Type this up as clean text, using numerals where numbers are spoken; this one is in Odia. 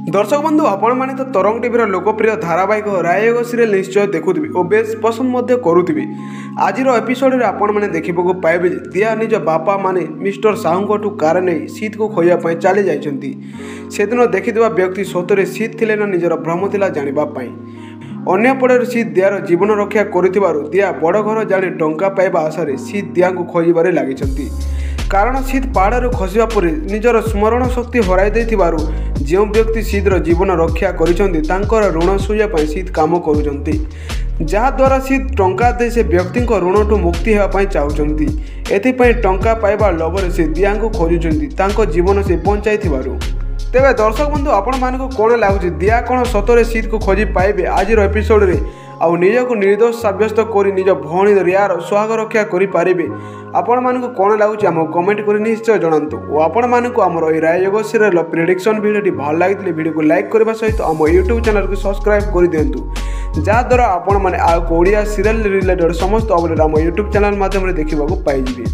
ଦର୍ଶକ ବନ୍ଧୁ, ଆପଣମାନେ ତ ତରଙ୍ଗ ଟିଭିର ଲୋକପ୍ରିୟ ଧାରାବାହିକ ରାୟଗ ସିରିଏଲ୍ ନିଶ୍ଚୟ ଦେଖୁଥିବେ ଓ ବେଶ ପସନ୍ଦ ମଧ୍ୟ କରୁଥିବେ। ଆଜିର ଏପିସୋଡ଼ରେ ଆପଣମାନେ ଦେଖିବାକୁ ପାଇବେ ଯେ ଦିଆ ନିଜ ବାପା ମାନେ ମିଷ୍ଟର ସାହୁଙ୍କଠୁ କାର ନେଇ ଶୀତକୁ ଖୋଜିବା ପାଇଁ ଚାଲି ଯାଇଛନ୍ତି। ସେଦିନ ଦେଖିଥିବା ବ୍ୟକ୍ତି ସତରେ ଶୀତ ଥିଲେ ନା ନିଜର ଭ୍ରମ ଥିଲା ଜାଣିବା ପାଇଁ। ଅନ୍ୟପଟରେ ଶୀତ ଦିଆର ଜୀବନ ରକ୍ଷା କରିଥିବାରୁ ଦିଆ ବଡ଼ ଘର ଜାଣି ଟଙ୍କା ପାଇବା ଆଶାରେ ଶୀତ ଦିଆଙ୍କୁ ଖୋଜିବାରେ ଲାଗିଛନ୍ତି। କାରଣ ଶୀତ ପାହାଡ଼ରୁ ଖସିବା ପରେ ନିଜର ସ୍ମରଣ ଶକ୍ତି ହରାଇ ଦେଇଥିବାରୁ ଯେଉଁ ବ୍ୟକ୍ତି ଶୀତର ଜୀବନ ରକ୍ଷା କରିଛନ୍ତି, ତାଙ୍କର ଋଣ ଶୁଝିବା ପାଇଁ ଶୀତ କାମ କରୁଛନ୍ତି, ଯାହାଦ୍ୱାରା ଶୀତ ଟଙ୍କା ଦେଇ ସେ ବ୍ୟକ୍ତିଙ୍କ ଋଣଠୁ ମୁକ୍ତି ହେବା ପାଇଁ ଚାହୁଁଛନ୍ତି। ଏଥିପାଇଁ ଟଙ୍କା ପାଇବା ଲୋଭରେ ସେ ଦିଆଙ୍କୁ ଖୋଜୁଛନ୍ତି, ତାଙ୍କ ଜୀବନ ସେ ବଞ୍ଚାଇଥିବାରୁ। ତେବେ ଦର୍ଶକ ବନ୍ଧୁ, ଆପଣମାନଙ୍କୁ କ'ଣ ଲାଗୁଛି? ଦିଆ କ'ଣ ସତରେ ଶୀତକୁ ଖୋଜି ପାଇବେ ଆଜିର ଏପିସୋଡ଼ରେ ଆଉ ନିଜକୁ ନିର୍ଦ୍ଦୋଷ ସାବ୍ୟସ୍ତ କରି ନିଜ ଭଉଣୀ ରିୟାର ସୁହାଗ ରକ୍ଷା କରିପାରିବେ? ଆପଣମାନଙ୍କୁ କ'ଣ ଲାଗୁଛି, ଆମକୁ କମେଣ୍ଟ କରି ନିଶ୍ଚୟ ଜଣାନ୍ତୁ। ଓ ଆପଣମାନଙ୍କୁ ଆମର ଏହି ରାୟଯୋଗ ସିରିଏଲ୍ର ପ୍ରିଡ଼ିକ୍ସନ୍ ଭିଡ଼ିଓଟି ଭଲ ଲାଗିଥିଲେ ଭିଡ଼ିଓକୁ ଲାଇକ୍ କରିବା ସହିତ ଆମ ୟୁଟ୍ୟୁବ୍ ଚ୍ୟାନେଲକୁ ସବସ୍କ୍ରାଇବ୍ କରିଦିଅନ୍ତୁ, ଯାହାଦ୍ୱାରା ଆପଣମାନେ ଆଗକୁ ଓଡ଼ିଆ ସିରିଏଲ୍ ରିଲେଟେଡ଼ ସମସ୍ତ ଅପଡ଼େଟ୍ ଆମ ୟୁଟ୍ୟୁବ୍ ଚ୍ୟାନେଲ୍ ମାଧ୍ୟମରେ ଦେଖିବାକୁ ପାଇଯିବେ।